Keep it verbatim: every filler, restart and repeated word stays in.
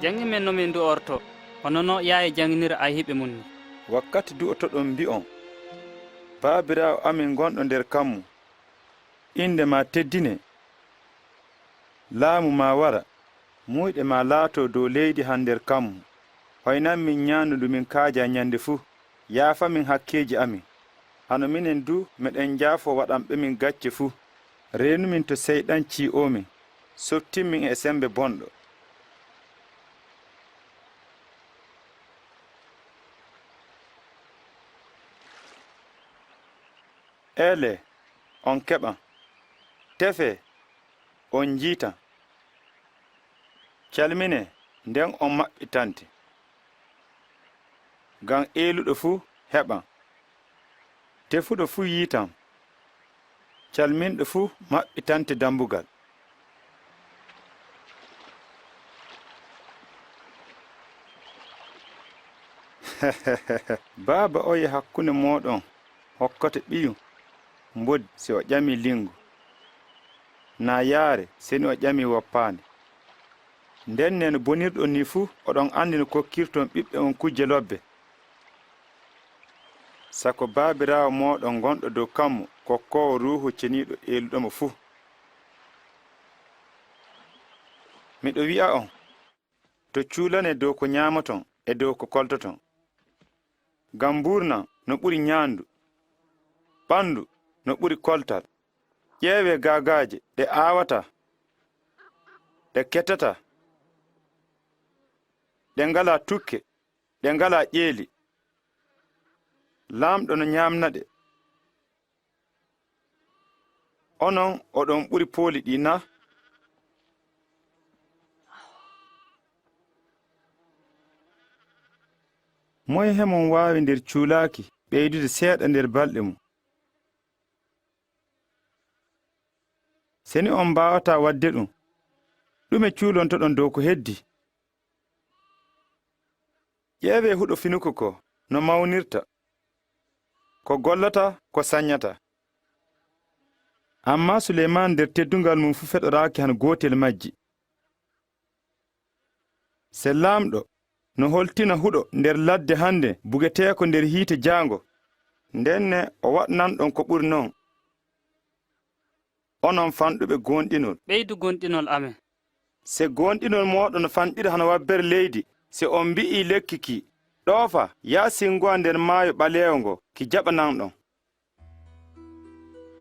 Janŋin men no min du'orto, hono no Yaaya janŋiniri ayhiiɓe mum ni. Wakkati du'otoɗon mbi'on, Baabiraawo amin gonɗo nder kammu, innde maa teddinee. Laamu maa wara, muuyɗe maa laatoo dow leydi han nder kammu. Hoynan min nyaandu ndu min kaajaa nyande fuu. Yaafa min hakkeeji amin, hano minen du meɗen njaafoo waɗanɓe min gacce fuu. Reenu min to Seyɗan cii'oo min, sottin min e sembe bonɗo. Eelee, on keɓan. Tefee, on njiitan. Calminee, nden on maɓɓitante. Ngam eeluɗo fuu heɓan. Tefuɗo fuu yiitan. Calminɗo fuu maɓɓitante dambugal. Baaba oye hakkunde mooɗon hokkata ɓiyum mboddi si o ƴamii liingu, naa yaare si ni o ƴamii woppaande. Ndenne no bonirɗon nii fuu, oɗon anndi no kokkirton ɓiɓɓe on kujje lobbe. Sako Baabiraawo mooɗon gonɗo dow kammu kokkoowo Ruuhu Ceniiɗo eeluɗo mo fuu. Miɗo wi'a on, to cuulanee dow ko nyaamoton e dow ko koltoton. Ngam mbuurnam no ɓuri nyaandu, ɓandu no ɓuri koltal. Ƴeewee gaagaaje ɗe aawataa, ɗe ketataa, ɗe ngalaa tukke, ɗe ngalaa ƴeeli. Laamɗo no nyaamna ɗe. Onon oɗon ɓuri pooli ɗi naa? Moye he mon waawi nder cuulaaki ɓeydude seeɗa nder balɗe mum? Se ni on mbaawataa waɗde ɗum, ɗume cuulontoɗon dow ko heddii? Ƴeewee huɗo finuko ko no mawnirta, ko gollata, ko saññata. Ammaa Suleymaana nder teddungal mum fuu feɗoraaki hano gootel majji. Se Laamɗo no holtina huɗo nder ladde hande bugeteeko nder hiite jaango, ndenne o waɗnan ɗon ko ɓuri non. Onon fanɗuɓe goonɗinol. Ɓeydu goonɗinol amen. Se goonɗinol mooɗon fanɗiri hano wabbere leydi, se on mbi'ii lekki ki, "Ɗoofa, yaa singowa nder maayo ɓaleewo ngo," ki jaɓanan ɗon.